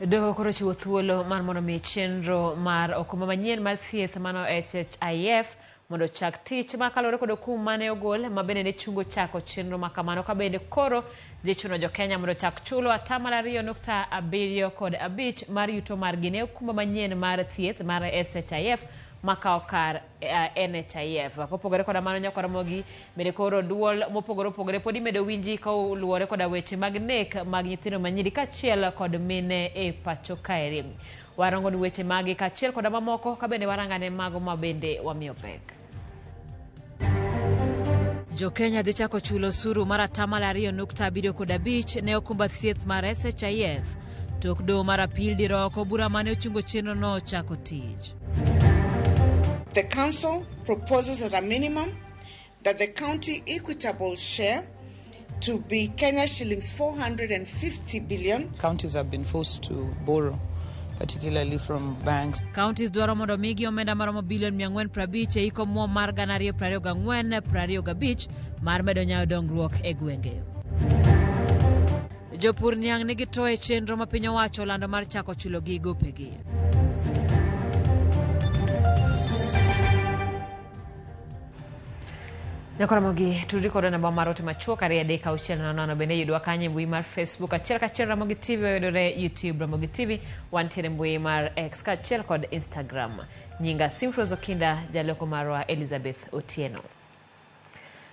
Doho koro chiwo thuolo mar mondo mi chenro mar okumba manyien mar thieth mano SHIF mondo ochak tich ma kaluwore kod okum mane ogol ma bende ne chungo chako chenro ma kamano ka bende koro dhi chuno jo Kenya mondo ochak chulo atamalo 2.75 mar yuto margi ne okumba manyien mar thieth mar SHIF makawo kar NHIF. Kopogore koda mano nyaka Ramogi bende koro duol mopogore opogore pod imedo winji koluwore koda weche mag nek mag nyithindo manyiri kaachiel kod mine e pacho kaeri. Warango ni weche magi kaachiel koda mamoko ka bende warangane mago ma bende wamiyo pek. Jo-Kenya dhi chako chulo osuru mar atamalo 2.75 ne okumba thieth mar SHIF tok doho mar apil diro oko bura mane ochungo chenrono chako tich. The council proposes at a minimum that the county equitable share to be Kenya shillings 450 billion. Counties have been forced to borrow, particularly from banks. Counties dwaro mondo omigi omenda maromo bilion 450 e hik omuom mar 2024-2025 mar medo nyayo dongruok e gwenge. Jopur niang' nigi to e chenro ma piny owacho olando mar chako chulogi gopegi. Nyakoromogi tudri kodwa namba mar ote machuok 23600 bende yudwa kanyo e mbui mar Facebook achiel kachiel Ramogi TV wayudore YouTube Ramogi TV wantiere mbui mar X kaachiel kod Instagram. Nyinga Simfrose Okinda, jaloko marwa Elizabeth Otieno.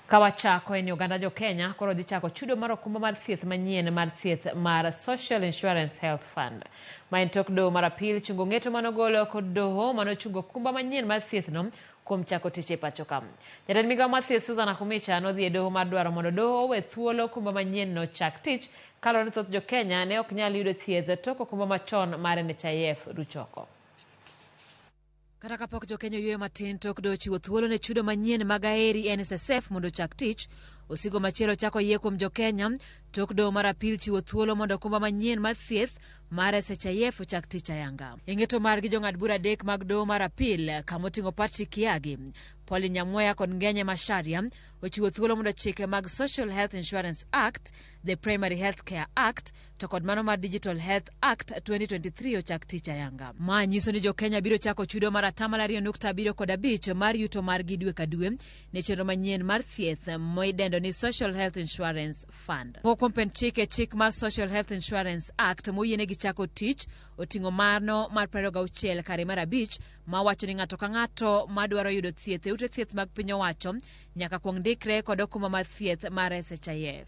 Ka wachako en ni oganda jo Kenya koro dhi chako chudo mar okumba mar thieth manyien mar thieth mar Social Insurance Health Fund. Ma en tok doho mar apil chungo ng'eto manogolo kod doho manochungo okumba manyien mar thieth no kuom chako tich e pacho ka. Jatend migawo mar thieth Susan Nakhumicha nodhi e doho mar dwaro mondo doho owe thuolo okumba manyien no chak tich kaluwore ni thoth jo Kenya ne ok nyal yudo thieth tok okumba machon mar NHIF ruchoko. Kata kapok jokenya oyueyo matin tok doho chiwo thuolo ne chudo manyien mag Aheri NSSF mondo ochak tich, osigo machielo chako yie kuom jokenya tok doho mar apil chiwo thuolo mondo okumba manyien mar thieth mar SHIF ochak tich ayanga. E ng'eto margi jong'ad bura adek mag doho mar apil kamoting'o Patrick Kiagi, Pauline Nyamweya kod Ngenye Macharia ochiwo thuolo mondo chike mag Social Health Insurance Act, the Primary Health Care Act to kod mano mar Digital Health Act 2023 ochak tich ayanga. Ma nyiso ni jo-Kenya biro chako chudo mar atamalo 2.75 mar yuto margi dwe ka dwe ne chenro manyien mar thieth midendo ni Social Health Insurance Fund. Moko kuom pend chik e chik mar Social Health Insurance Act moyienegi chako tich oting'o mano mar 26 kare mar 5 ma wacho ni ng'ato ka ng'ato madwaro yudo thieth e ute thieth mag piny owacho nyaka kuong ndikre kod okumba mar thieth mar SHIF.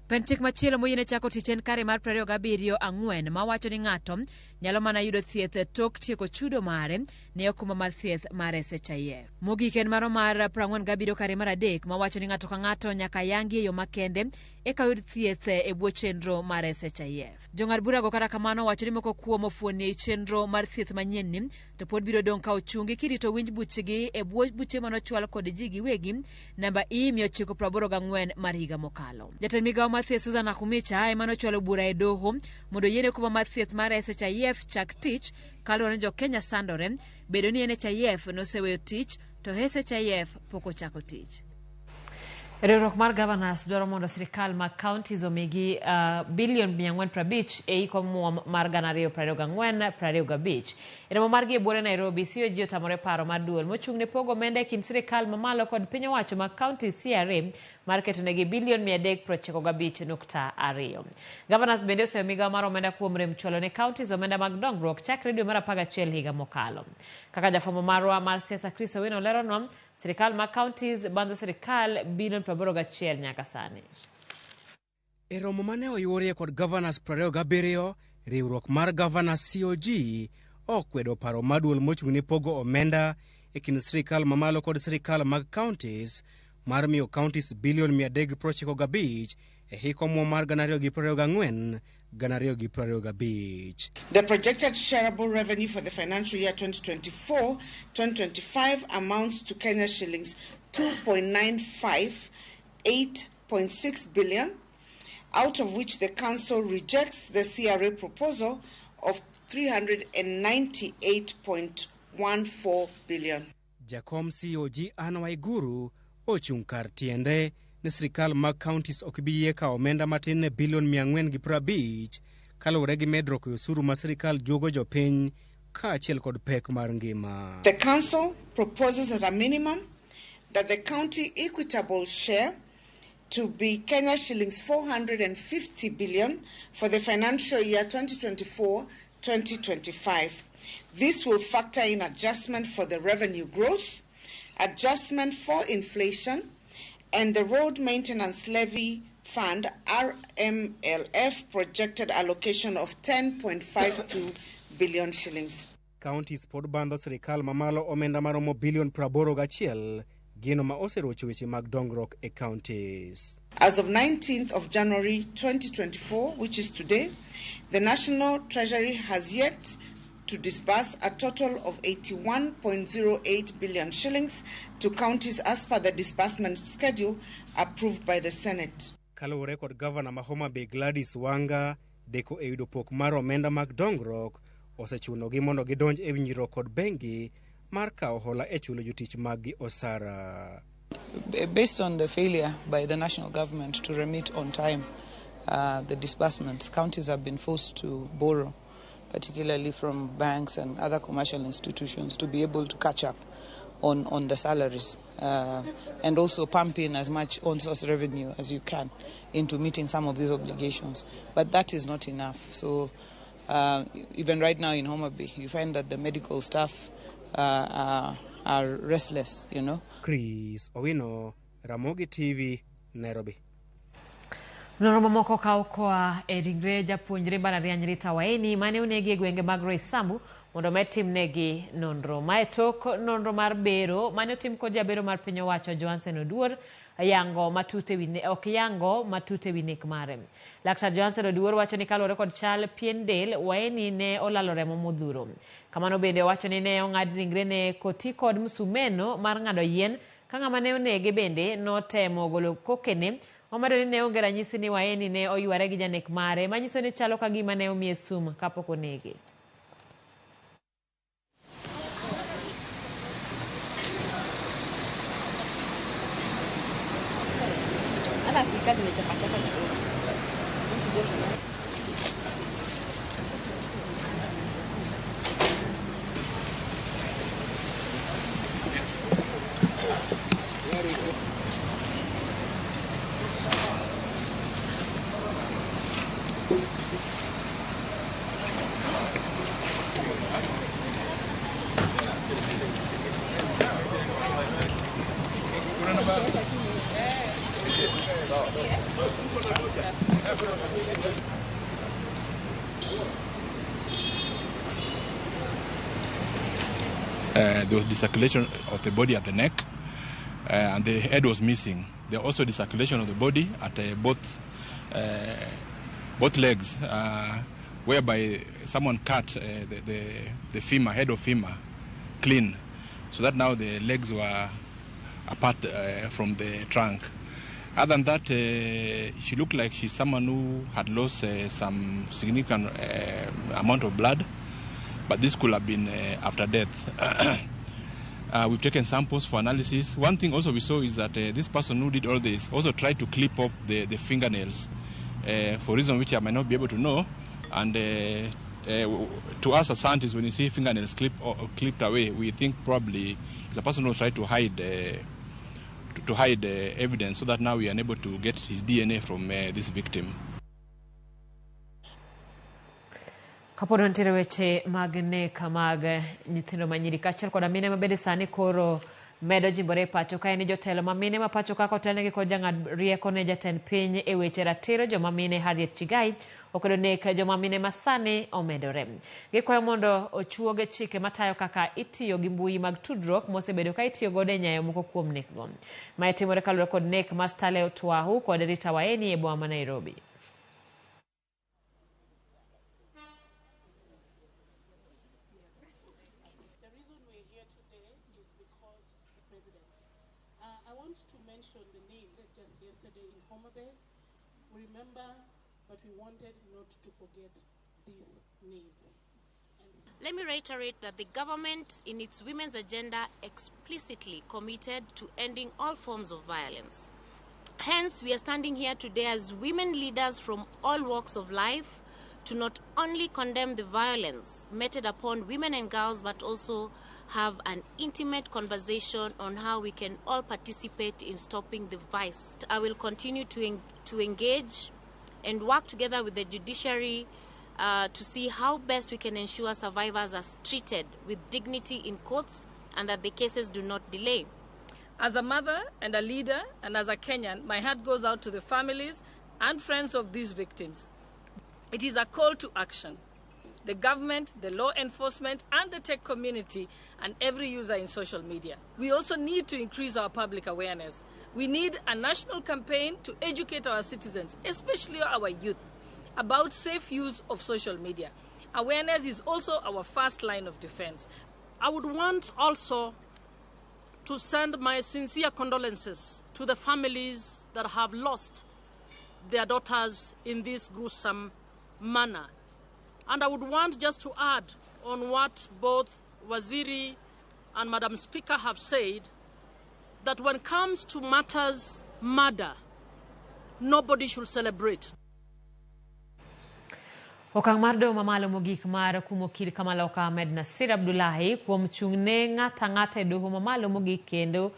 Pend chik machielo moyiene chako tich en kare mar 27 ang'wen ma wacho ni ng'ato nyalo mana yudo thieth tok tieko chudo mare ne okumba mar thieth mar SHIF. Mogik en mano mar 47 kare mar 3 ma wacho ni ng'ato ka ng'ato nyaka yangi e yo makende eka oyud thieth e bwo chenro mar SHIF. Jong'ad burago kata kamano wacho ni moko kuom ofuoni ei chenro mar thieth manyienni to pod biro dong' ka ochungi kirito winj buchgi e bwo buche manochwal kod ji giwegi namba E 984 mar higa mokalo. Jatend migawo mar thieth Susan Nakhumicha ema nochwalo bura e doho mondo oyiene okumba mar thieth mar SHIF chak tich kaluwore ni jo-Kenya sandore bedo ni NHIF noseweyo tich to SHIF pok ochako tich. Riwruok mar Governors dwaro mondo sirkal mag counties omigi bilion 450 e hik omuom mar 2024-2025. E romo margi e buore Nairobi, COG otamore paro mar duol mochung' ne pogo omenda e kind sirkal mamalo kod piny owacho mag counties CRA mar ketonegi bilion 395.2. Governors bende oseyo migawo mar omenda kuom rem chwalo ne counties omenda mag dongruok chakre dwe mar 11 higa mokalo. Kaka jafwambo marwa mar siasa Chris Owino leronwa, Sirkal mag counties bandho sirkal bilion 81 nyaka sani. E romo mane oyuorie kod governors 27, riwruok mar governors COG okwedo paro mar duol mochung' ne pogo omenda e kind sirkal mamalo kod sirkal mag counties mar miyo counties bilion 395 e hik omuom mar 2024 2025. The projected shareable revenue for the financial year 2024-2025 amounts to Kenya shillings 2.958.6 billion, out of which the council rejects the CRA proposal of 398.14 billion. Jakom COG Anne Waiguru ochung' kar tiende ni sirkal mag counties ok bi yie kawo omenda matin ne bilion 450 kaluwore gi medruok e osuru ma sirikal juogo jopiny kaachiel kod pek mar ngima. The council proposes at a minimum that the county equitable share to be Kenya shillings 450 billion for the financial year 2024-2025. This will factor in adjustment for the revenue growth, adjustment for inflation, and the Road Maintenance Levy Fund RMLF projected allocation of 10.52 billion shillings. Counties pod bandho sirikal mamalo omenda maromo bilion 81, gino ma oserocho weche mag dongruok e counties. As of 19th of January 2024, which is today, the National Treasury has yet to disburse a total of 81.08 billion shillings to counties as per the disbursement schedule approved by the Senate. Kaluwore kod gavana ma Homa Bay Gladys Wanga, deko e yudo pok mar omenda mag dongruok osechunogi mondo gidonj e winjruok kod bengi mar kawo hola e chulo jotich maggi osara. Based on the failure by the national government to remit on time the disbursements, counties have been forced to borrow, particularly from banks and other commercial institutions, to be able to catch up on the salaries and also pump in as much on-source revenue as you can into meeting some of these obligations. But that is not enough. So even right now in Homa Bay, you find that the medical staff are restless, you know. Chris Owino, Ramogi TV, Nairobi. Nonro mamoko kaw koa e ringre japuonjre mbalariany Rita Waeni mane onegi e gwenge mag Roysambu mondo omed timnegi nonro. Mae tok nonro mar bero mane otim kod jabero mar piny owacho Johansen Oduor yango matut ewi ok yango matut ewi nek mare. Laktar Johansen Oduor wacho ni kaluwore kod chal pien del, Waeni ne olalo remo modhuro. Kamano bende owacho ni ne ong'ad ringrene koti kod msumeno mar ng'ado yien ka ng'ama ne onege bende notemo golo kokene. Omedo ni ne onge ranyisi ni Waeni ne oyware gi janek mare, manyiso ni chalo ka gima ne omiye sum kapok onege. There was decirculation of the body at the neck, and the head was missing. There was also decirculation of the body at both legs, whereby someone cut the femur, head of femur, clean, so that now the legs were apart from the trunk. Other than that, she looked like she's someone who had lost some significant amount of blood, but this could have been after death. We've taken samples for analysis. One thing also we saw is that this person who did all this also tried to clip up the fingernails for reasons which I might not be able to know. And to us as scientists, when you see fingernails clipped away, we think probably it's a person who tried to hide evidence, so that now we are unable to get his DNA from this victim. Kapod wantiere weche mag nek mag nyithindo manyiri kaachiel koda mine mabende sani koro medo jimbore e pacho ka en jotelo ma mine ma pacho ka kotelnegi kod jang'ad rieko ne jatend piny e weche ratiro joma mine Harriet Chigai okwedo nek joma mine ma sani omedore. Gikwayo mondo ochuoge chike matayo kaka itiyo gi mbui mag tudruok mosebedo ka itiyo godo e nyayo moko kuom nekgo. Mae timore kaluwore kod nek mar Stanley Twahu kod Rita Waeni e boma ma Nairobi. Let me reiterate that the government, in its women's agenda, explicitly committed to ending all forms of violence. Hence, we are standing here today as women leaders from all walks of life to not only condemn the violence meted upon women and girls, but also have an intimate conversation on how we can all participate in stopping the vice. I will continue to engage and work together with the judiciary to see how best we can ensure survivors are treated with dignity in courts and that the cases do not delay. As a mother and a leader and as a Kenyan, my heart goes out to the families and friends of these victims. It is a call to action. The government, the law enforcement, and the tech community, and every user in social media. We also need to increase our public awareness. We need a national campaign to educate our citizens, especially our youth, about safe use of social media. Awareness is also our first line of defense. I would want also to send my sincere condolences to the families that have lost their daughters in this gruesome manner. And I would want just to add on what both Waziri and Madam Speaker have said, that when it comes to matters murder, nobody should celebrate. Okang' mar doho mamalo mogik mar kumo okil Kamaloka Ahmed Nasir Abdullahi kuom chung' ne ng'ato ang'ata e doho mamalo mogik kendo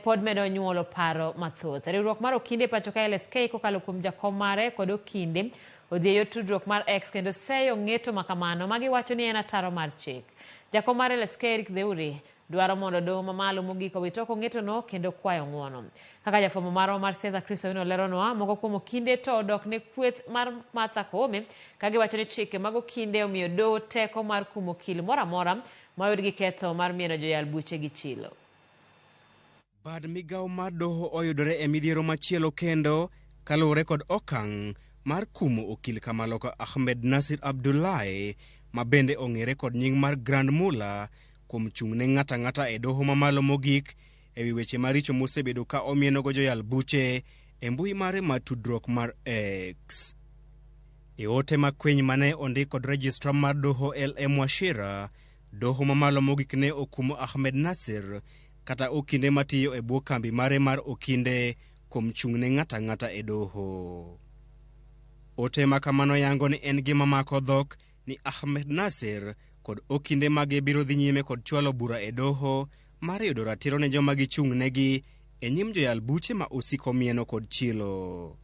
pod medo nyuolo paro mathoth. Riwruok mar okinde pacho ka LSK kokalo kuom jakom mare kod okinde odhi e yor tudruok mar X kendo seyo ng'eto makamano magiwacho ni en ataro mar chik. Jakom mar LSK Eric Theuri dwaro mondo doho mamalo mogik owit oko ng'etono kendo kwayo ng'uono. Kaka jafwambo marwa mar siasa Chris Owino leronwa, moko kuom okinde to odok ne kweth mar Martha Koome ka giwacho ni chike mag okinde omiyo doho teko mar kumo okil moro amora ma oyud gi ketho mar mieno joyal buche gi chilo. Bad migawo mar doho oyudore e midhiero machielo kendo kaluwore kod okang' mar kumo okil Kamaloka Ahmed Nasir Abdullahi ma bende ong'ere kod nying mar Grand Mullah kuom chung' ne ng'ato ang'ata e doho mamalo mogik ewi weche maricho mosebedo ka omienogo joyal buche e mbui mare mar tudruok mar X. E ote makwiny mane ondik kod registrar mar doho LM Wachira, doho mamalo mogik ne okumo Ahmed Nasir kata okinde matiyo e bwo kambi mare mar okinde kuom chung' ne ng'ato ang'ata e doho. Ote makamano yango ni en gima mako dhok ni Ahmed Nasir kod okinde mage biro dhi nyime kod chwalo bura e doho mar yudo ratiro ne joma gichung' negi e nyim joyal buche ma osiko mieno kod chilo.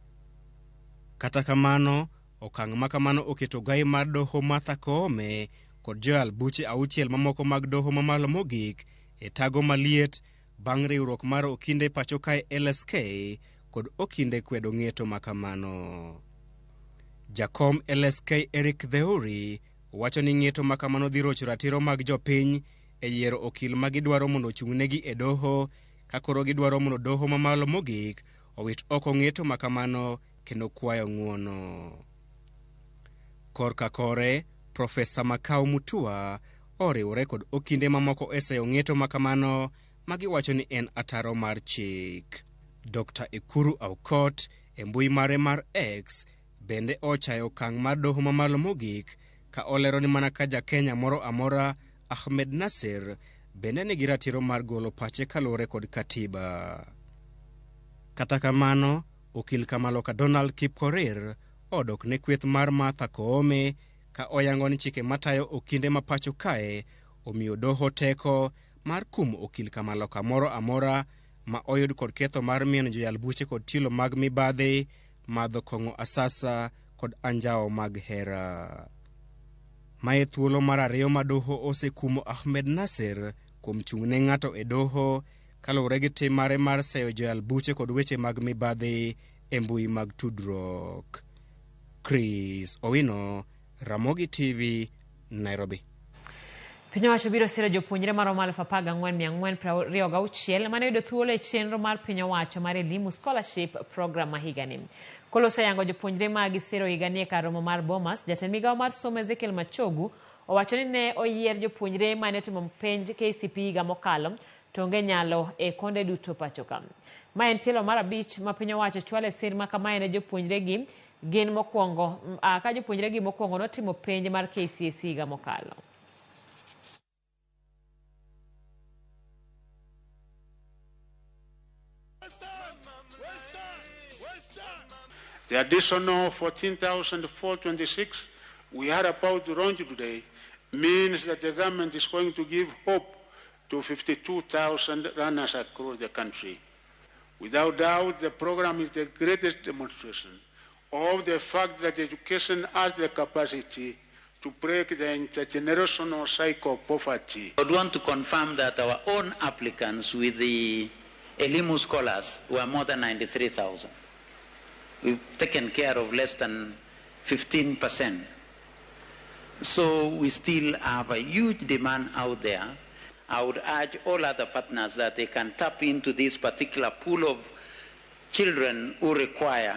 Kata kamano, okang' makamano oketo gai mar doho Martha Koome kod joyal buche 6 mamoko mag doho mamalo mogik e tago maliet bang' riwruok mar okinde pacho kae LSK kod okinde kwedo ng'eto makamano. Jakom LSK Eric Theuri wacho ni ng'eto makamano dhi rocho ratiro mag jopiny e yiero okil ma gidwaro mondo ochung'negi e doho ka koro gidwaro mondo doho mamalo mogik owit oko ng'eto makamano kendo kwayo ng'uono. Korka kore, Profesa Makau Mutua oriwore kod okinde mamoko e seyo ng'eto makamano magiwacho ni en ataro mar chik. Dr. Ekuru Aukot e mbui mare mar X bende ochayo okang' mar doho mamalo mogik ka olero ni mana ka ja Kenya moro amora Ahmed Nasir bende nigi ratiro mar golo pache kaluwore kod katiba. Kata kamano, okil Kamaloka Donald Kipkorir odok ne kweth mar Martha Koome ka oyango ni chike matayo okinde ma pacho kae omiyo doho teko mar kumo okil Kamaloka moro amora ma oyud kod ketho mar mieno joyal buche kod chilo mag mibadhi, madho kong'o asasa kod anjawo mag hera. Mae thuolo mar ariyo ma doho osekumo Ahmed Nasir kuom chung' ne ng'ato e doho kaluwore gi tim mare mar seyo joyal buche kod weche mag mibadhi e mbui mag tudruok. Chris Owino, Ramogi TV, Nairobi. Piny owacho biro siro jopuonjre maromo 14,426 mane oyudo thuolo e chenro mar piny owacho mar Elimu Scholarship Program ma higani. Koloso yango jopuonjre ma gisiro higani e kar romo mar Bomas, jatend migawo mar somo Ezekiel Machogu owacho ni ne oyier jopuonjre mane otimo penj KCPE higa mokalo to onge nyalo e konde duto pacho ka. Ma en tielo mar 5 ma piny owacho chwalo e sir ma kamae ne jopuonjre gi gin mokwongo ka jopuonjre gi mokwongo notimo penj mar KCSE higa mokalo. The additional 14,426 we are about to launch today means that the government is going to give hope to 52,000 learners across the country. Without doubt, the program is the greatest demonstration of the fact that education has the capacity to break the intergenerational cycle of poverty. I would want to confirm that our own applicants with the Elimu scholars were more than 93,000. We've taken care of less than 15%. So we still have a huge demand out there. I would urge all other partners that they can tap into this particular pool of children who require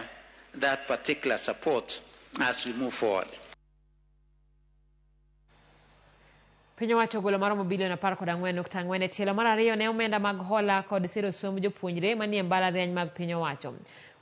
that particular support as we move forward. Piny owacho ogolo maromo bilion 14.4 e tielo mar ariyo ne omenda mag hola kod siro somb jopuonjre manie mbalariany mag piny owacho.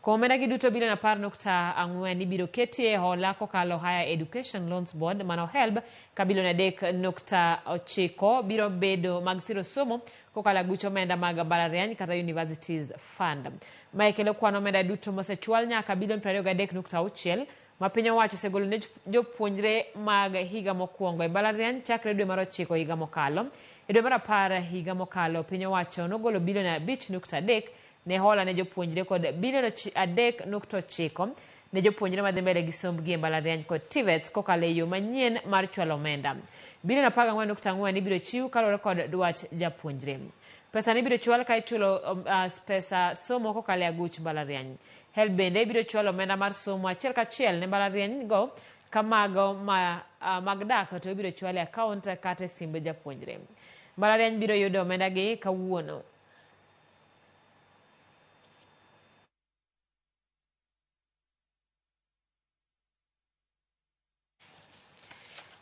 Kuom omenda gi duto bilion 10.4 ibiro ketie hola kokalo Higher Education Loans Board mano HELB, ka bilion 3.9 biro bedo mag siro somo kokalo aguch omenda mag mbalariany kata Universities Fund. Mae kelo kwan omenda duto mosechwal nyaka bilion 23.6 ma piny owacho osegolo ne jopuonjre mag higa mokwongo e mbalariany chakre dwe mar 9 higa mokalo. E dwe mar 10 higa mokalo piny owacho nogolo bilion 5.3 ne hola ne jopuonjre kod bilion 3.9 ne jopuonjre madhi mbele gi sombgi e mbalariany kod TVETs kokalo e yo manyien mar chwalo omenda. Bilion 14.4 ibiro chiw kaluwore kod dwach japuonjre. Pesa ni ibiro chwal ka ichulo pesa somo kokalo e aguch mbalariany. HELB bende ibiro chwalo omenda mar somo achiel kachiel ne mbalariany go ka mago mag dak to ibiro chwal e akaont kata e simb japuonjre. Mbalariany biro yudo omenda gi kawuono.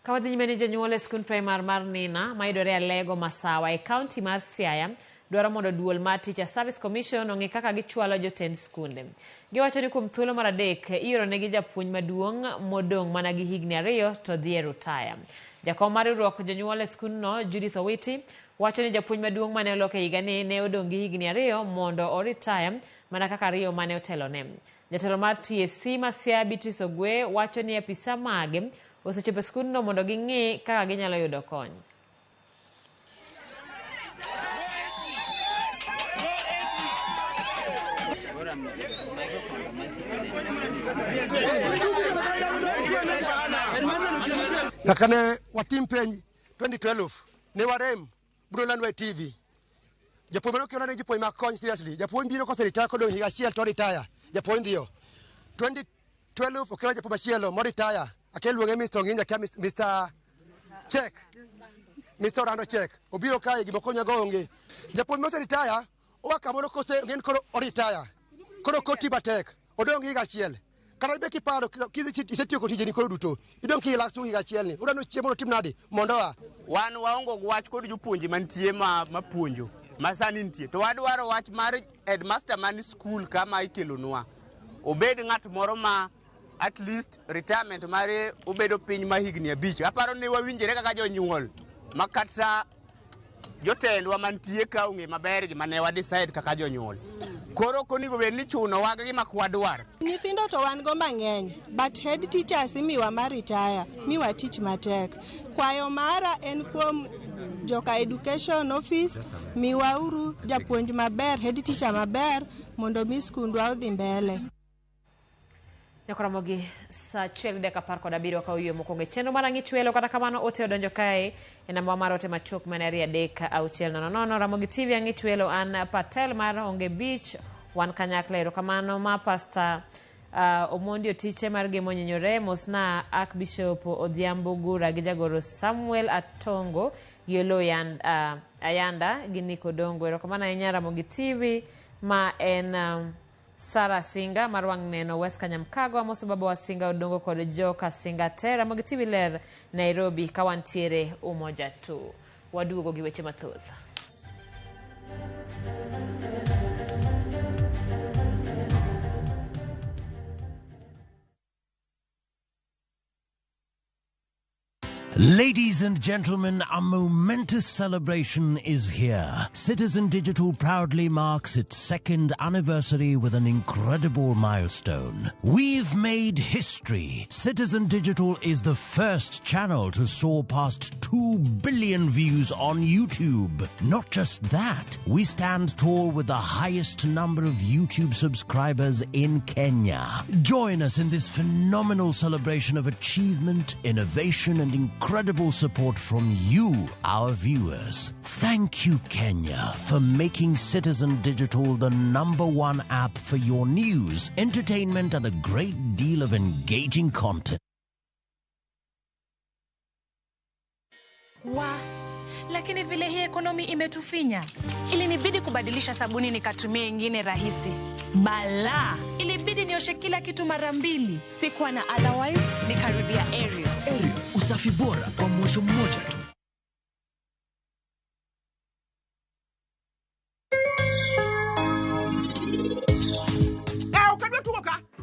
Ka wadhi nyime ni jonyuol e skund primar mar Nina mayudore Alego Masawa e kaunti mar Siaya dwaro mondo duol mar Teacher Service Commission ong'e kaka gichwalo jotend skunde. Giwacho ni kuom thuolo mar 3 ioronegi japuonj maduong' modong' mana gi higni 2 to dhi e rutaya. Jakom mar riwruok jonyuol e skundno Judith Owiti wacho ni japuonj maduong' mane olok e higani ne odong' gi higni 2 mondo oritaya mana kaka 2 mane otelone. Jatelo mar TSC ma Siaya Beatrice Ogwe wacho ni apisa mage osechopo e skundno mondo ging'i kaka ginyalo yudo kony. Nyaka ne watim penj 2012 ne warem bro landwa e TV. Japuonj mane okelona ne jopuonj mag kony seriously. Japuonj biro koseritaya kodong' higa achiel to retire. Japuonj dhiyo. 2012 okelo japuonj machielo moritaya. Akia luonge Mr. Ong'inja akia Mr. Check. Mr. Orlando Check. Obiro kae gima okonyago onge. Japuonj moseritaya oa kamoro kose ong'en koro oritaya. Koro koti matek. Odong' higa achiel. Kata be kiparo isetieko tijeni koro duto. Idong' ki relax higa achiel ni. Udwaro chiemo notim nadi mondo oa. Wan waongo gi wach kod jopuonje mantie ma puonjo ma sani nitie. To wadwaro wach mar headmaster man skul kama ikelonwa. Obed ng'at moro ma at least retirement mare obedo piny ma higni 5. Aparo ni wawinjore kaka jonyuol ma kata jotendwa mantie ka ong'e maber gima ne wa decide kaka jonyuol. Koro ok onego bed ni chunowa gi gima ok wadwar. Nyithindo to wan go mang'eny, but head teachers imiwa ma retire, miwa tich matek. Kwayo mara en kuom joka education office, miwauru japuonj maber, head teacher maber, mondo mi skundwa odhi mbele. Nyakoromogi saa 1:17 ka oyie mokwongo e chenro mar Ang'ich Welo. Kata kamano ote odonjo kae e namba mar ote machuok mane 2 3 6 0 0. Ramogi TV Ang'ich Welo, an Patel mar Onge Beach, wan kanyakla. Erokamano ma Pastor Omondi Otiche mar Gemo Nyinyore, mosna Archbishop Odhiambo Gura gi jagoro Samuel Atongo gi Olo Ayanda gi Nico Dongo. Erokamano ahinya Ramogi TV ma en Sara Singa mar wang' neno West Kanyamkago, amoso baba wa Singa Odongo kod joka Singa te. Ramogi TV ler Nairobi ka wantiere Umoja tu. Waduogo gi weche mathoth. Ladies and gentlemen, a momentous celebration is here. Citizen Digital proudly marks its second anniversary with an incredible milestone. We've made history. Citizen Digital is the first channel to soar past 2 billion views on YouTube. Not just that, we stand tall with the highest number of YouTube subscribers in Kenya. Join us in this phenomenal celebration of achievement, innovation, and incredible support from you, our viewers. Thank you, Kenya, for making Citizen Digital the #1 app for your news, entertainment, and a great deal of engaging content. Wa, lakini vile hii ekonomi imetufinya. Ilinibidi kubadilisha sabuni nikatumia ingine rahisi. Bala, ilibidi nioshe kila kitu mara mbili. Sikuwa na otherwise, nikarudia Ariel. Ariel, usafi bora kwa mwosho mmoja tu.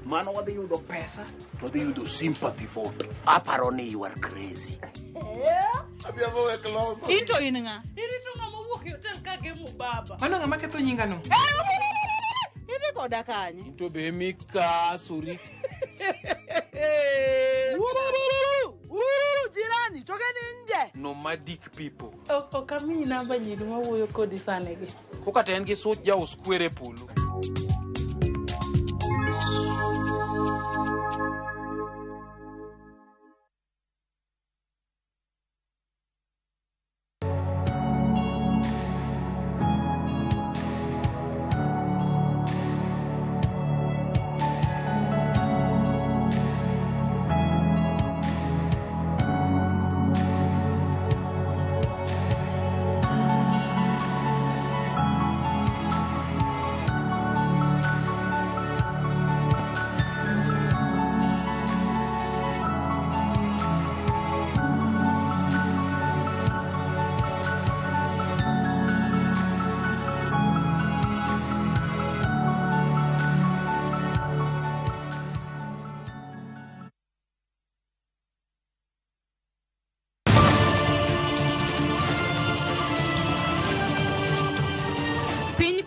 Mano wadhi yudo pesa, to wadhi yudo sympathy vote. Aparo ni you are crazy. Into in ng'a? Irito ng'ama wuok e hotel ka gemo baba. Mano ng'ama ketho nyinga no? Idhi koda kanye? Into be mikasuri. Jirani, tokeni nje. Nomadic people. Ok amiyi namba nyiri mawuoyo kodi sani gi. Koka to en gi such jaus kwere polo.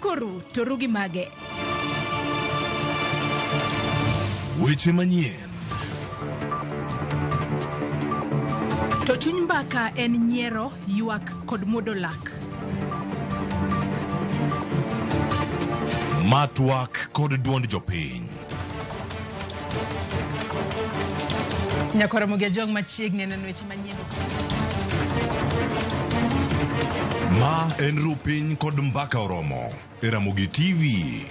Koru torugi mage. Weche manyien. To chuny mbaka en nyiero, ywak kod muodo lak. Matwak kod duond jopiny. Nyakoro Mogi Ajwang' machiegni neno weche manyien. Ma en Rupiny kod Mbaka Oromo e Ramogi TV.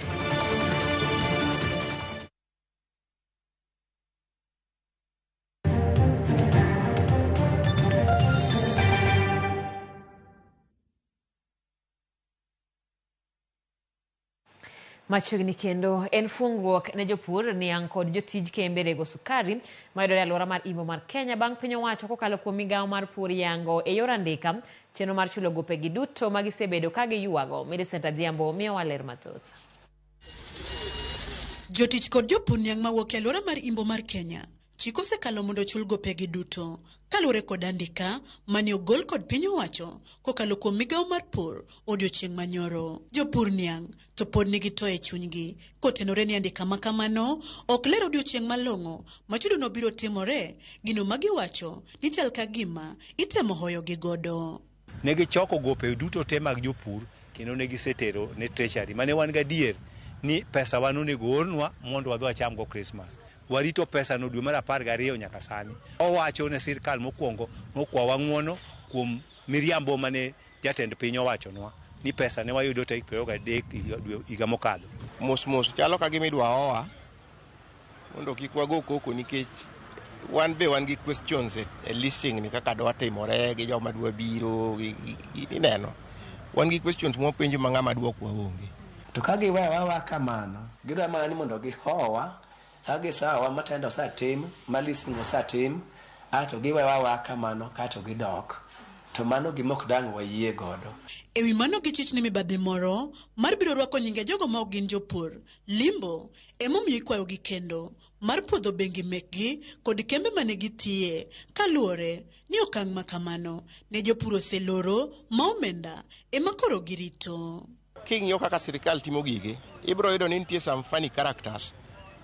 Machiegni kendo en fungruok ne jopur niang' kod jotij kembe rego sukari mayudore e alwora mar Imbo mar Kenya bang' piny owacho kokalo kuom migawo mar pur yango e yor andika chenro mar chulo gopegi duto ma gisebedo ka giywago. Millicent Adhiambo miyowa ler mathoth. Jotich kod jopur niang' mawuok e alwora mar Imbo mar Kenya chik osekalo mondo ochul gopegi duto kaluwore kod andika mane ogol kod piny owacho kokalo kuom migawo mar pur odiochieng' manyoro. Jopur niang' to pod nigi to e chunygi kotenore ni andika ma kamano ok ler odiochieng' malong'o ma chudono biro timore, gino ma giwacho ni chal ka gima itemo hoyogi godo. Ne gichoko gope duto te mag jopur kendo ne gisetero ne treasury mane wan gadier ni pesa wa nonego ornwa mondo wadhi wachamgo Christmas. Warito pesa no dwe mar 12 nyaka sani. Owacho ne sirkal mokwongo nokwawa ng'uono kuom miriambo mane jatend piny owachonwa ni pesa ne wayudo tarik 23 higa mokadho. Mos mos chalo ka gima idwa oa mondo kik wago koko nikech wan be wan gi questions e listing ni kaka dwa timore gi joma dwa biro ineno. Wan gi questions mwapenjo ma ng'ama dwokwa onge. To ka giwewa kamano, gidwa mana ni mondo gihowa. Ka gisawa matendo osetim, ma listing osetim, ato giwewa kamano kato gidok. To mano gima ok dang' wayie godo. Ewi mano gichich ni mibadhi moro mar biro rwako nyinge jogo ma ok gin jopur limbo emomiyo ikwayogi kendo mar puodho bengi mekgi kod kembe mane gitiye kaluwore ni okang' ma kamano ne jopur oseloro ma omenda ema koro girito. King'iyo kaka sirikal timo gige, ibiro yudo ni nitie some funny characters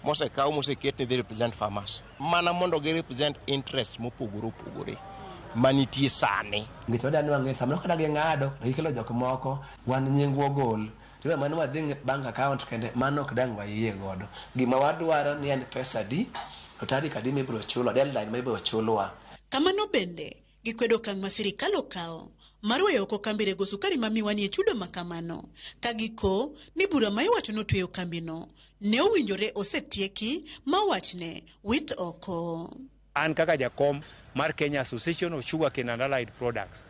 mosekaw moseket ni dhi represent farmers mana mondo gi represent interest mopogore opogore manitie sani. Nikech wadwa ni wang'e samoro kata ging'ado to gikelo jok moko wan nyingwa ogol. To mano wadhi bank account kende mano ok dang' wayie godo. Gima wadwaro ni en pesa adi to tarik adi mibiro chulwa, deadline ma ibiro chulwa. Kamano bende gikwedo okang' ma sirikal okawo mar weyo oko kambi rego sukari ma Miwani e chudo ma kamano ka giko ni bura ma iwacho notweyo kambino ne owinjore osetieki ma wachne wit oko. An kaka jakom mar Kenya Association of Sugarcane and Allied Products,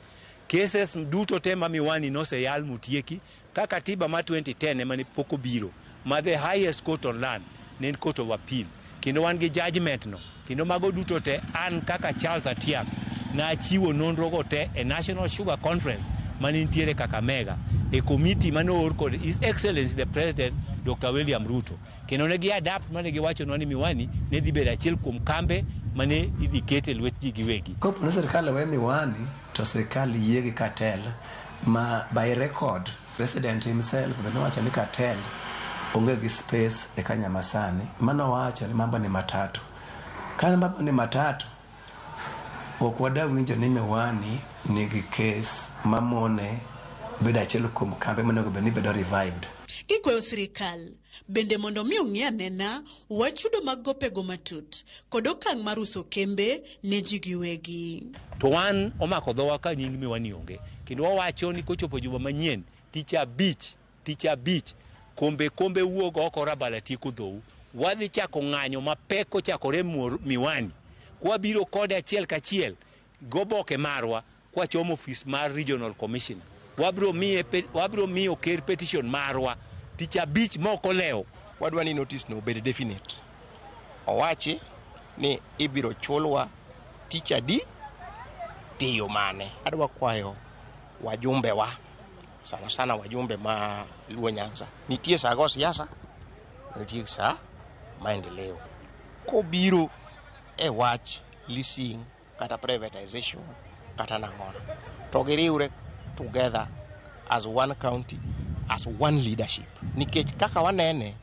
cases duto te ma Miwani noseyal motieki ka katiba ma 2010 ema ne pok obiro ma the highest court on land ne en court of appeal kendo wan gi judgment no kendo mago duto te an kaka Charles Atiak nachiwo nonro go te e National Sugar Conference mane nitiere Kakamega e committee mane oor kod His Excellency the President Dr. William Ruto kendo ne gi adapt mane giwachonwa ni Miwani ne dhi bedo achiel kuom kambe mane idhi ket e lwet ji giwegi. Kopo ni sirikal we Miwani to sirikal yie gi cartel ma by record president himself be nowacho ni cartel onge gi space e Kenya masani. Mano wacho ni mambo ni matatu. Ka mambo ni matatu, ok wada winjo ni Miwani nigi case mamone bedo achiel kuom kambe monego bed ni bedo revived. Gikwayo sirikal bende mondo mi ong'i anena wach chudo mag gopego matut kod okang' mar uso kembe ne ji giwegi. To wan omako dhowa ka nying Miwani onge kendo wawacho ni kochopo juma manyien tich abich kombe wuog oko rabala tieko dhou. Wadhi chako ng'anyo mapek kochakore Miwani kwabiro kode achiel kachiel goboke marwa kwachomo ofis mar regional commissioner. Wabiro miyo ker petition marwa tich abich mok olewo. Wadwa ni notice no obed definite. Owachi ni ibiro chulwa tich adi tiyo mane. Adwa kwayo wajumbe wa sana sana wajumbe ma Luo Nyanza. Nitie saa go siasa, nitie saa maendeleo. Kobiro e wach leasing kata privatization kata nang'ono to giriwre together as one county, as one leadership. Nikech kaka wanene,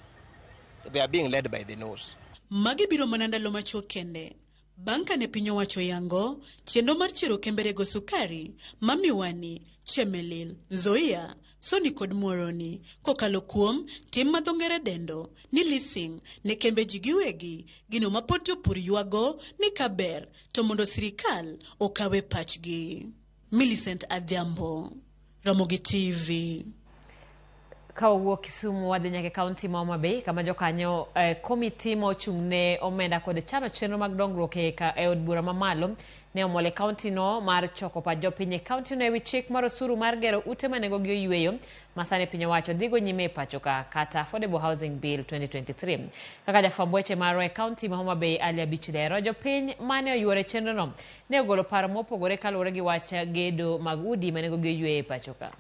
they are being led by the nose. Magi biro mana ndalo machuok kende bang' kane piny owacho yango chenro mar chiero kembe rego sukari ma Miwani, Chemelil, Nzoia, Sony kod Muhoroni kokalo kuom tim ma dho ngere dendo ni leasing ne kembe ji giwegi, gino ma pod jopur ywago ni kaber to mondo sirikal okawe pachgi. Millicent Adhiambo, Ramogi TV. Ka wawuok Kisumu wadhi nyaka e kaunti ma Homa Bay kama jokanyo komiti ma ochung' ne omenda kod chano chenro mag dongruok e od bura mamalo ne omol e kaunti no mar choko pach jopiny e kaunti no ewi chik mar osuru mar gero ute ma nengogi oyweyo ma sani piny owacho dhigo nyime e pacho ka kata Affordable Housing Bill 2023. Kaka jafwamb weche marwa e kaunti ma Homa Bay Ali Abich lero, jopiny mane oyuoro e chenro no ne ogolo paro mopogore kaluwore gi wach gedo mag udi ma nengogi oyweyo e pacho ka.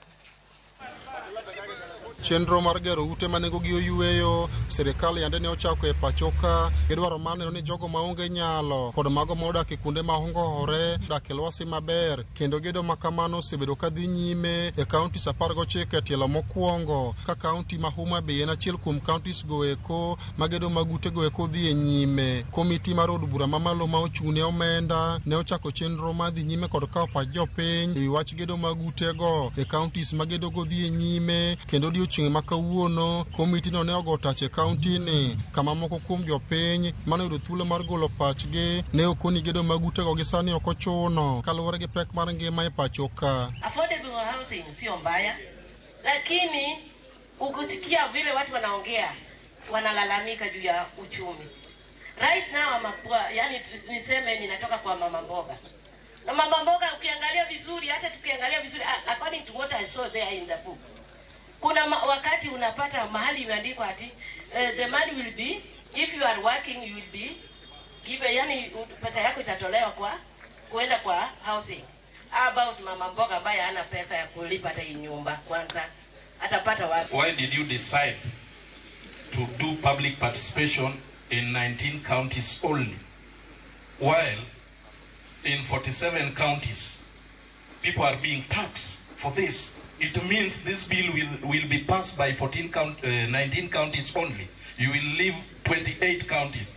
Chenro mar gero ute ma nengogi oyweyo sirikal yande ne ochako e pacho ka gidwaro mar neno ni jogo maonge nyalo kod mago modak e kuonde ma ongowore dak e lwasi maber kendo gedo ma kamano osebedo ka dhi nyime e counties 19 e tielo mokwongo ka kaunti ma Homa Bay en achiel kuom counties go eko ma gedo mag ute go eko dhi e nyime. Komiti mar od bura mamalo ma ochung' ne omenda ne ochako chenro mar dhi nyime kod kawo pach jopiny ewi wach gedo mag utego e counties ma gedo go dhi e nyime kendo odiechieng' ma kawuono komiti no ne ogo tach e kaunti ni kama moko kuom jopiny mane oyudo thuolo mar golo pachgi ne okoni gedo mag utego gi sani ok ochuno kaluwore gi pek mar ngima e pacho ka. Affordable housing sio mbaya, lakini ukisikia vile watu wanaongea wanalalamika juu ya uchumi. Right now mapua, yani niseme ninatoka kwa mama mboga. Na mama mboga ukiangalia vizuri, hata tukiangalia vizuri according to what I saw there in the book. Kuna wakati unapata mahali imeandikwa ati the money will be, if you are working you will be given, yani pesa yako itatolewa kwa kuenda kwa housing. About mama mboga ambaye hana pesa ya kulipa hata hii nyumba kwanza, atapata wapi? Why did you decide to do public participation in 19 counties only, while in 47 counties people are being taxed for this? It means this bill will be passed by 19 counties only. You will leave 28 counties.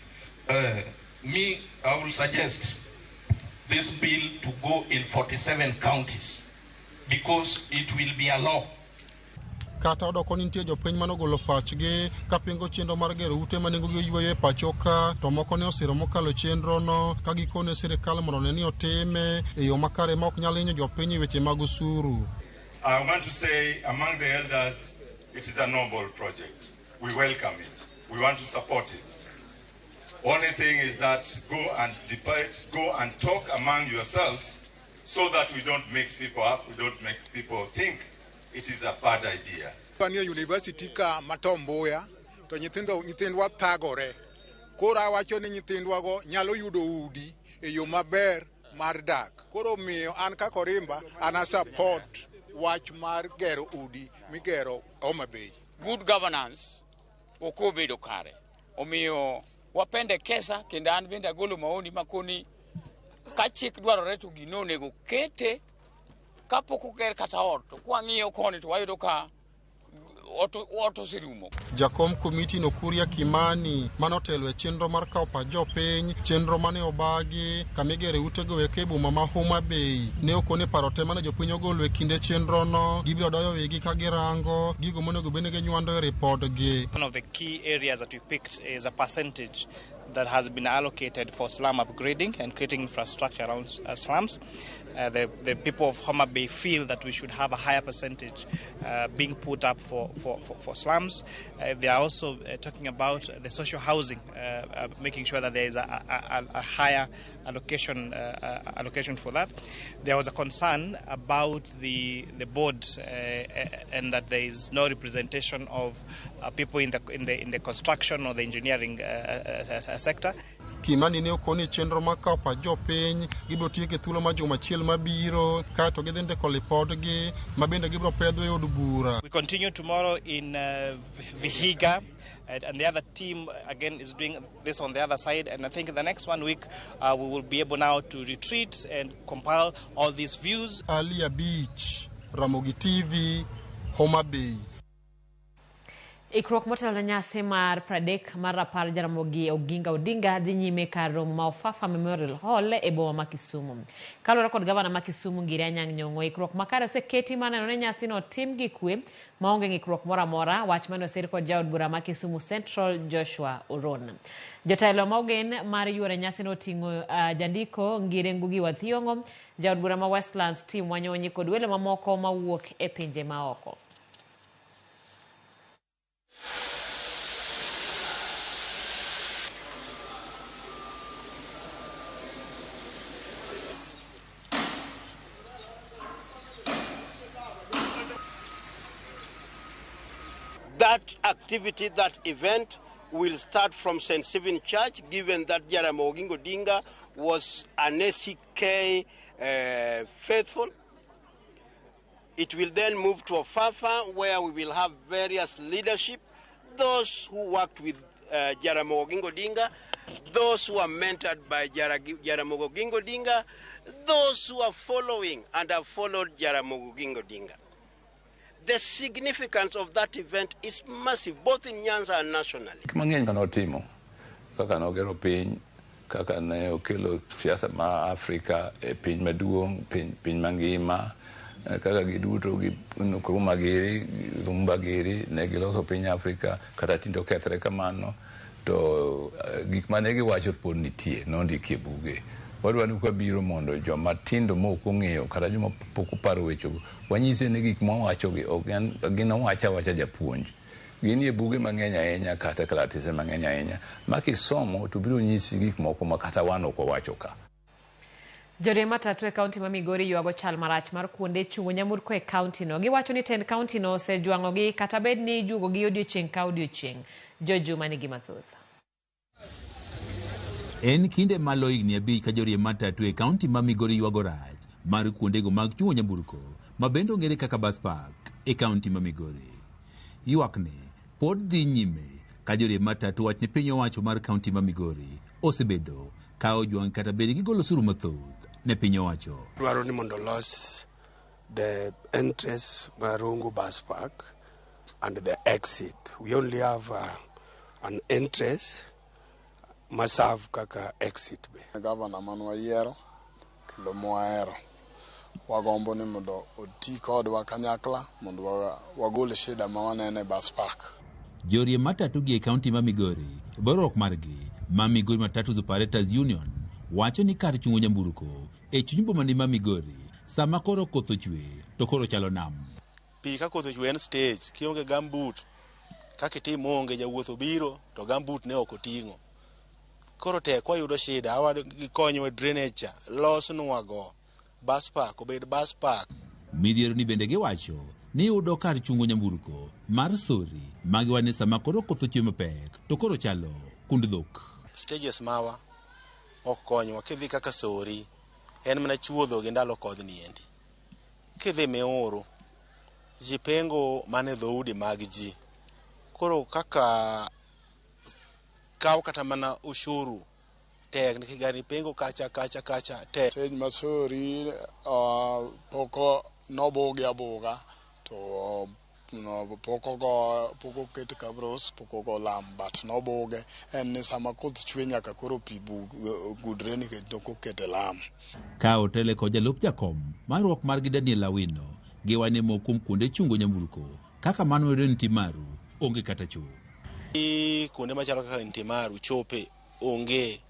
Me, I will suggest this bill to go in 47 counties because it will be a law. Kata odoko ni nitie jopiny manogolo pachgi kapingo chenro mar gero ute ma nengogi oyweyo e pacho ka, to moko ne osiro mokalo chenrono ka gikone sirikal mondo one ni otime e yo makare ma ok nyal hinyo jopiny e weche mag osuru. I want to say among the elders, it is a noble project. We welcome it. We want to support it. Only thing is that go and debate, go and talk among yourselves so that we don't mix people up, we don't make people think it is a bad idea. Wanie university ka ma Tom Mboya to nyithindwa thagore. Koro awacho ni nyithindwago nyalo yudo udi e yo maber mar dak. Koro miyo an kaka Orimba an a support wach mar gero udi migero Homa Bay. Good governance ok obedo kare. Omiyo wapendekeza kendo an bende agolo maoni makoni ka chik dwarore to gino onego kete kapok oger kata ot to kwang'iyo koni to wayudo ka ot oserumo. Jakom komiti no Kuria Kimani manotelo e chenro mar kawo pach jopiny, chenro mane obagi kamigere utego eko e boma ma Homa Bay ne okone paro te mane jopiny ogolo e kinde chenrono gibiro doyo wigi ka girango gigo monego bed ni ginywando e ripodgi. One of the key areas that we picked is a percentage that has been allocated for slum upgrading and creating infrastructure around slums. The people of Homa Bay feel that we should have a higher percentage being put up for slums. They are also talking about the social housing, making sure that there is a higher allocation for that. There was a concern about the board and that there is no representation of people in the construction or the engineering sector. Kimani ne okoni chenro mar kawo pach jopiny gibiro tieko e thuolo mar juma achiel mabiro kaeto gidhi ndiko lipodgi ma bende gibiro pedho e od bura. We continue tomorrow in Vihiga, and the other team again is doing this on the other side, and I think in the next 1 week we will be able now to retreat and compile all these views. Alia Beach, Ramogi TV, Homa Bay. Ikruok motelo ne nyasi mar 30 mar rapar Jaramogi Oginga Odinga dhi nyime kar romo ma Ofafa Memorial Hall e boma ma Kisumu. Kaluwore kod gavana ma Kisumu Ngire Anyang' Nyong'o, ikruok makare oseketi mar neno ni nyasino otim gi kwe maonge ng'ikruok moro amora, wach mane osir kod jaod bura ma Kisumu Central Joshua Oron. Jotelo ma ogen mar yuoro nyasino oting'o jandiko Ngire Ngugi wa Thiong'o, jaod bura ma Westlands Tim Wanyonyi kod welo mamoko mawuok e pinje maoko. That activity, that event, will start from St. Stephen Church, given that Jaramogi Oginga Odinga was an ACK faithful. It will then move to Ofafa, where we will have various leadership, those who worked with Jaramogi Oginga Odinga, those who are mentored by Jaramogi Oginga Odinga, those who are following and have followed Jaramogi Oginga Odinga. The significance of that event is massive, both in Nyanza and nationally. Gik mang'eny mane otimo, kaka nogero piny, kaka ne okelo siasa ma Afrika e piny maduong', piny mangima, kaka giduto gi Nkrumah giri, Lumumba giri, ne giloso piny Afrika, kata tinde okethre kamano, to gik mane giwacho pod nitie, nondiki e buge. Wadwa ni kwabiro mondo joma tindo mok ong'eyo kata joma pok oparo wechego, wanyise ni gik mwawachogi ok gin owacha awacha japuonj. Ginie buge mang'eny ahinya kata kalatese mang'eny ahinya ma kisomo to biro nyisi gik moko ma kata wan ok wawacho ka. Joriemb matatu e kaunti ma Migori ywago chal marach mar kuonde chungo nyamburko e kaunti no. Giwacho ni tend kaunti no osejwang'ogi kata bed ni ijuogogi odiochieng' ka odiochieng'. Jojuma nigi mathoth. En kinde malo higni 5 ka joriemb matatu e kaunti ma Migori ywago rach mar kuondego mag chungo nyamburko ma bende ong'ere kaka bus park e kaunti ma Migori. Ywakni pod dhi nyime ka joriemb matatu wach ni piny owacho mar kaunti ma Migori osebedo ka ojwang' kata bed gigolo osuru mathoth ne piny owacho. Dwaro ni mondo los the entrance mar Rongo bus park and the exit. We only have an entrance ma serve kaka exit be. Gavana mane wayiero kendo mwahero wagombo ni mondo oti kodwa kanyakla mondo wagol shida ma waneno e bus park. Joriemb matatu gi e kaunti ma Migori, riwruok margi ma Migori Matatu Operators Union wacho ni kar chungo nyamburko e chuny boma ni ma Migori sama koro koth ochwe to koro chalo nam. Pi ka koth ochwe en stage, kionge gumboot kaka itim onge jawuoth obiro to gumboot ne ok oting'o. Koro tek wayudo shida, awa gikonywa drainage cha, losnwa go. Bus park obed bus park. Midhiero ni bende giwacho ni yudo kar chungo nyamburko mar Sori magiwa ni sama koro koth ochwe mapek to koro chalo kund dhok. Stages mawa ok konywa, kidhi kaka Sori en mana chuodho gi ndalo kodhni endi. Kidhi Miuru, ji pengo mana e dhoudi mag ji. Koro kaka kaw kata mana ushuru tek nikech gari pengo kacha kacha kacha tek. Stage ma Sori pok nobugi abuga to pok ogo pok oket cabros pok ogo lam but nobuge en ni sama koth chwe nyaka koro pi gudre nikech nok okete lam. Ka otele kod jalup jakom mar riwruok margi Daniel Awino giwane moko kuom kuonde chungo nyamburko kaka mano mayudore Ntimaru onge kata cho. Kuonde machalo kaka Ntimaru chope onge.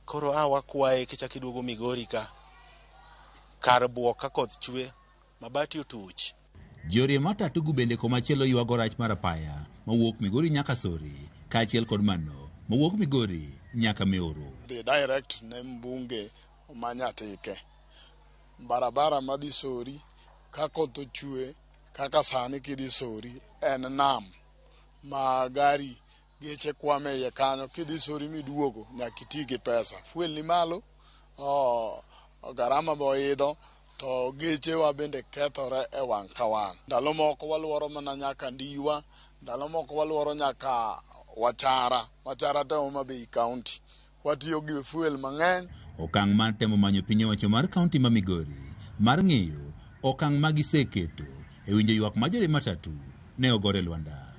Koro a wakwaye kichak iduogo Migori ka kar buok ka koth chwe mabati otuch. Joriemb matatu go bende komachielo ywago rach mar apaya mawuok Migori nyaka Sori kaachiel kod mano mawuok Migori nyaka Miuru. Dhi direct ne mbunge ma Nyatike. Barabara madhi Sori ka koth ochwe kaka sani kidhi Sori en nam ma gari geche kwame iye kanyo kidhi Sori miduogo nyaka iti gi pesa. Fuel ni malo, garama be oidho to gechewa bende kethore e wang' ka wang'. Ndalo moko waluoro mana nyaka Ndiwa, ndalo moko waluoro nyaka Wachara, Wachara to Homa Bay County. Watiyo gi fuel mang'eny. Okang' mar temo manyo piny owacho mar kaunti ma Migori mar ng'eyo okang' ma giseketo e winjo ywak mar joriemb matatu ne ogore lwanda.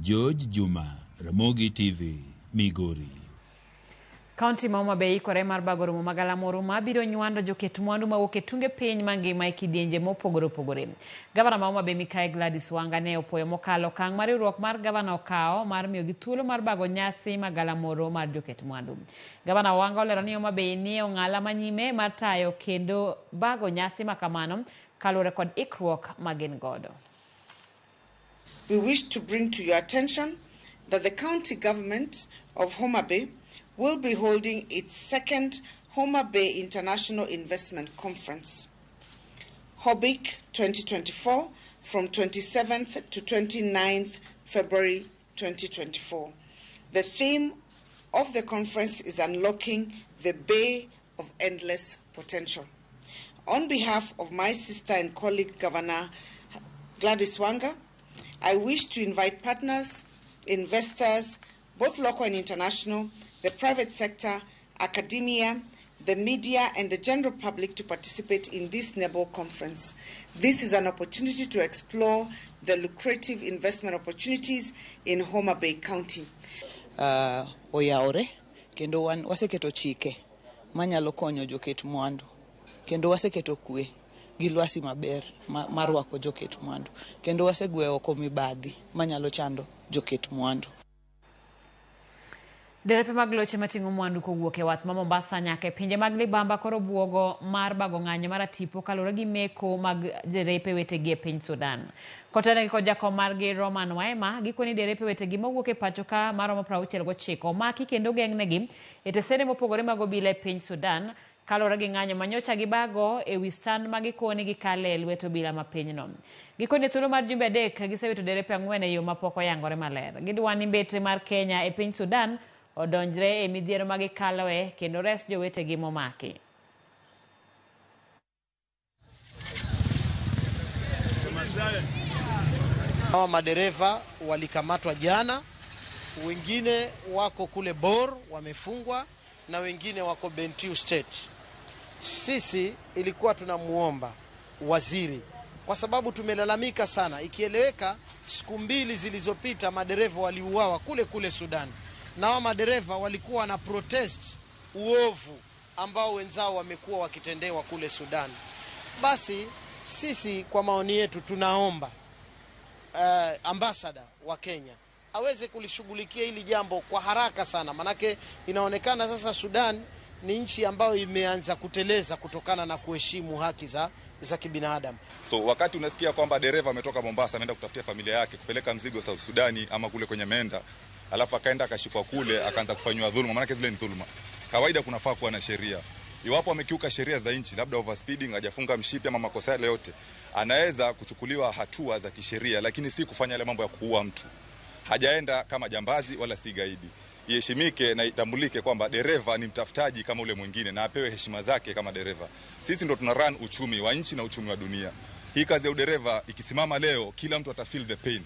George Juma, Ramogi TV, Migori. Kaunti ma Homa Bay ikore mar bago romo magalamoro mabiro nywando joket mwandu mawuok e tunge piny mangima e kidienje mopogore opogore. Gavana ma Homa Bay Mikai Gladys Wanga ne opuoyo mokalo okang' ma riwruok mar gavana okawo mar miyogi thuolo mar bago nyasi magalamoro mar joket mwandu. Gavana Wanga olero ni Homa Bay nie ong'ala manyime mar tayo kendo bago nyasi makamano kaluwore kod ikruok ma gin godo. We wish to bring to your attention that the county government of Homa Bay will be holding its second Homa Bay International Investment Conference, HOBIC 2024, from 27th to 29th February 2024. The theme of the conference is Unlocking the Bay of Endless Potential. On behalf of my sister and colleague, Governor Gladys Wanga, I wish to invite partners, investors, both local and international, the private sector, academia, the media, and the general public to participate in this NEBO conference. This is an opportunity to explore the lucrative investment opportunities in Homa Bay County. Oyawore kendo wan waseketo chike manyalo konyo joket mwandu kendo waseketo kwe gi lwasi maber mar rwako joket mwandu kendo wasegweyo oko mibadhi manyalo chando joket mwandu. Derepe mag loche mating'o mwandu kowuok e wath ma Mombasa nyaka e pinje mag libamba koro buogo mar bago ng'anyo mar atipo kaluwore gi meko mag derepe wetegi e piny Sudan. Kotenore kod jakom margi Roman Waema, gikoni derepe wetegi mawuok e pacho ka maromo 69 omaki kendo ogeng'negi e tesende mopogore mag obila e piny Sudan kaluwore gi ng'anyo manyocha gibago e wi sand ma gikoni gikale e lwet obila ma pinyno. Gikoni thuolo mar jumbe 3 gisewito derepe 4 e yo mapok oyangore maler. Gidwa ni mbetre mar Kenya e piny Sudan odonjre e midhiero ma gikaloe kendo res jowetegi momaki. Hawa madereva walikamatwa jana, wengine wako kule Bor wamefungwa na wengine wako Bentiu State. Sisi ilikuwa tunamuomba waziri, kwa sababu tumelalamika sana, ikieleweka siku mbili zilizopita madereva waliuawa kule kule Sudan, na hawa madereva walikuwa na protest uovu ambao wenzao wamekuwa wakitendewa kule Sudan. Basi sisi kwa maoni yetu tunaomba ambassador wa Kenya aweze kulishughulikia hili jambo kwa haraka sana, manake inaonekana sasa Sudan ni nchi ambayo imeanza kuteleza kutokana na kuheshimu haki za kibinadamu. So wakati unasikia kwamba dereva ametoka Mombasa ameenda kutafutia familia yake kupeleka mzigo South Sudani ama kule kwenye Menda, alafu akaenda akashikwa kule akaanza kufanywa dhuluma, maanake zile ni dhuluma. Kawaida kunafaa kuwa na sheria. Iwapo amekiuka sheria za nchi, labda overspeeding, hajafunga mshipi ama makosa yale yote, anaweza kuchukuliwa hatua za kisheria, lakini si kufanya yale mambo ya kuua mtu. Hajaenda kama jambazi wala si gaidi. Iheshimike na itambulike kwamba dereva ni mtafutaji kama ule mwingine na apewe heshima zake kama dereva. Sisi ndo tuna run uchumi wa nchi na uchumi wa dunia. Hii kazi ya udereva ikisimama leo, kila mtu ata feel the pain.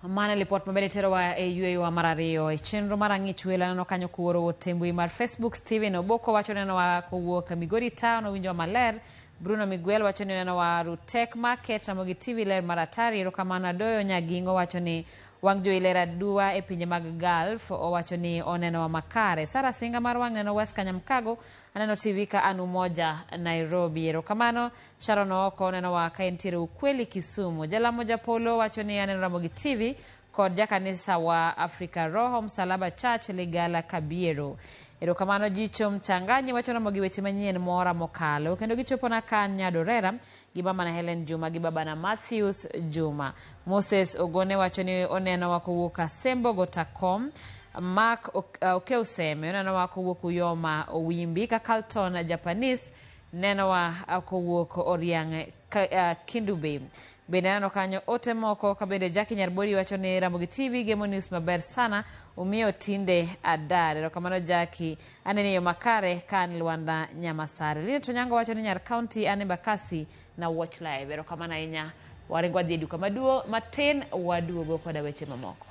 Mano lipot mabende terowa e yweyowa mar ariyo e chenro mar ang'ich welo aneno kanyo kuoro ote mbui mar Facebook. Steven Oboko wacho nenowa kowuok Migori Town, owinjowa maler. Bruno Miguel wacho ni nenowa Rutek Market, Ramogi TV ler mar atari. Erokamano. Adoyo Nyagingo wacho ni wang' jowi ler aduwa e pinje mag Gulf, owacho ni onenowa makare. Sara Singa mar wang' neno West Kanyamkago, aneno TV ka an Umoja Nairobi. Erokamano. Sharon Ooko onenowa ka entiere Ukweli Kisumu. Jalamo Japolo wacho ni aneno Ramogi TV kod jakanisa wa Afrika Roho Msalaba Church Ligala Kabiero. Erokamano. Jicho Mchanganyi wacho Ramogi weche manyien mora mokalo kendo gichopo na kan Nyadorera gi mama na Helen Juma gi baba na Matthews Juma. Moses Ogone wacho ni oneno kowuok Asembo Gotakom. Mark Okeuseme oneno kowuok Uyoma Owimbi. Ka Carlton Japanese nenowa kowuok Oriang Kindu Bay. Bende aneno kanyo ote moko ka bende Jackie Nyarbori wacho ni Ramogi TV gemo news maber sana umiyo tinde adar. Erokamano Jackie, anene yo makare ka an Lwanda Nyamasare. Linet Onyango wacho ni Nyar County an Embakasi na watch live. Erokamano ahinya. Waringo wadhi e duka maduong' matin waduogo koda weche mamoko.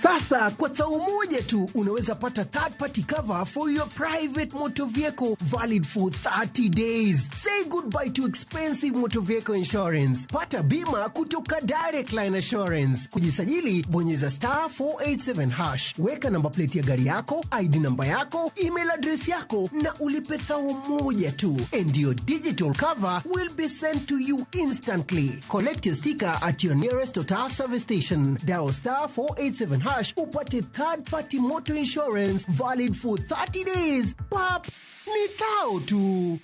Sasa kwa thao moja tu unaweza pata third party cover for your private motor vehicle valid for 30 days. Say goodbye to expensive motor vehicle insurance. Pata bima kutoka Direct Line Assurance. Kujisajili, bonyeza *487#. Weka namba plate ya gari yako, ID namba yako, email address yako na ulipe thao moja tu. And your digital cover will be sent to you instantly. Collect your sticker at your nearest Total service station. Dial *487# upate third party motor insurance valid for 30 days. Pap, ni thao tu.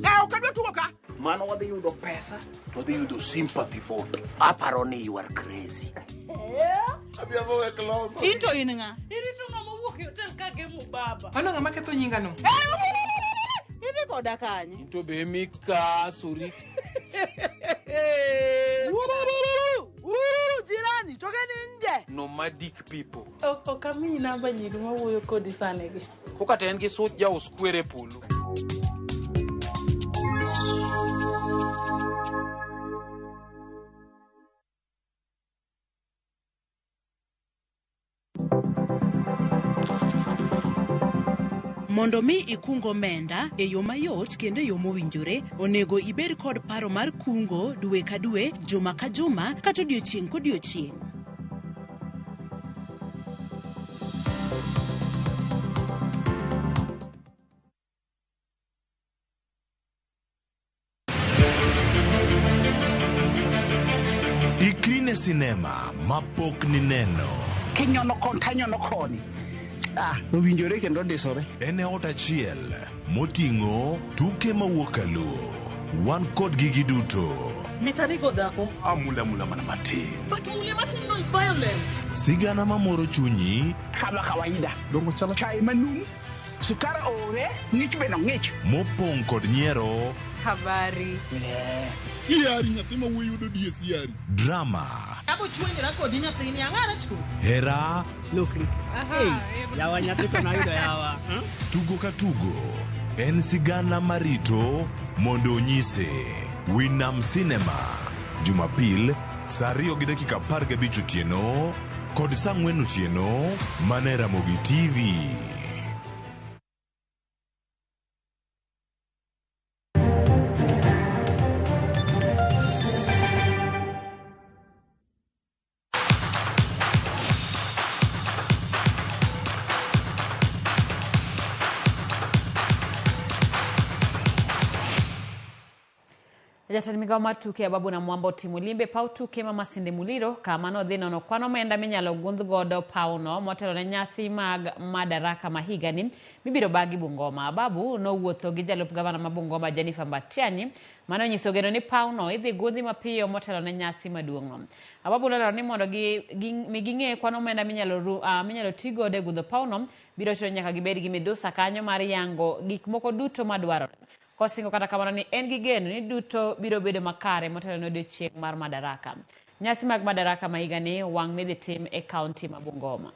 Ka ok adwa tugo ka. Mano wadhi yudo pesa to wadhi yudo sympathy vote. Aparo ni you are crazy. In to in ng'a? Irito ng'ama wuok e hotel ka gemo baba. Mano ng'ama ketho nyinga no? Idhi koda kanye? To be mikasuri. Jirani, tokeni nje. Nomadic people. Ok amiyi namba nyiri mawuoyo kodi sani gi. Koka to en gi such jaus kwere polo. Mondo mi ikung omenda e yo mayot kendo e yo mowinjore, onego ibed kod paro mar kungo dwe ka dwe, juma ka juma, kata odiochieng' kodiochieng'. Ikri ne sinema mapok nineno. Kinyono kon tanyono koni. Ah, owinjore kendo ndisore. En e ot achiel moting'o tuke mawuok kaluo. Wan kodgi giduto. Mitanigo dhako. Amula mula mana matin. But mule matin no is violence. Sigana mamoro chunyi. Kama kawaida. Dongo chala. Chai manum. Sukar ore, ng'ich be nong'ich. Mopong' kod nyiero. Habari. Siari nyathi ma wuoyi yudo die siari. Drama. Abo chwenyra kodi nyathini ang'ara chu. Hera. Lokri. Hey, yawa nyathi to nayudo yawa. Tugo ka tugo en sigana marito mondo onyise. Winam Cinema. Jumapil saa 2:15 otieno kod saa 4 otieno mana e Ramogi TV. Jatend migao mar tuke Ababu Namwamba otimo limbe paw tuke ma Masinde Muliro kama nodhi nono kwan omenda minyalo gundh godo pawno motelo ne nyasi mag Madaraka ma higani mibiro bagi Bungoma. Ababu nowuotho gi jalup gavana ma Bungoma Jennifer Mbatianyi mane onyiso geno ni pawno idhi gundhi mapiyo motelo ne nyasi maduong'no. Ababu nolero ni mondo ging'e kwan omenda minyalo ti godo e gundho pawno biro chuno nyaka gibed gi midusa kanyo mar yango gik moko duto madwarore. Kosingo kata kamano ni en gi geno ni duto biro bedo makare motelo ne odiechieng' mar Madaraka. Nyasi mag Madaraka ma higani wang' midhi tim e kaunti ma Bungoma.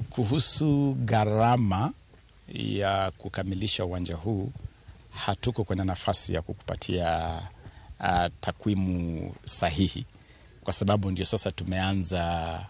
Kuhusu gharama ya kukamilisha uwanja huu, hatuko kwenye nafasi ya kukupatia takwimu sahihi kwa sababu ndio sasa tumeanza.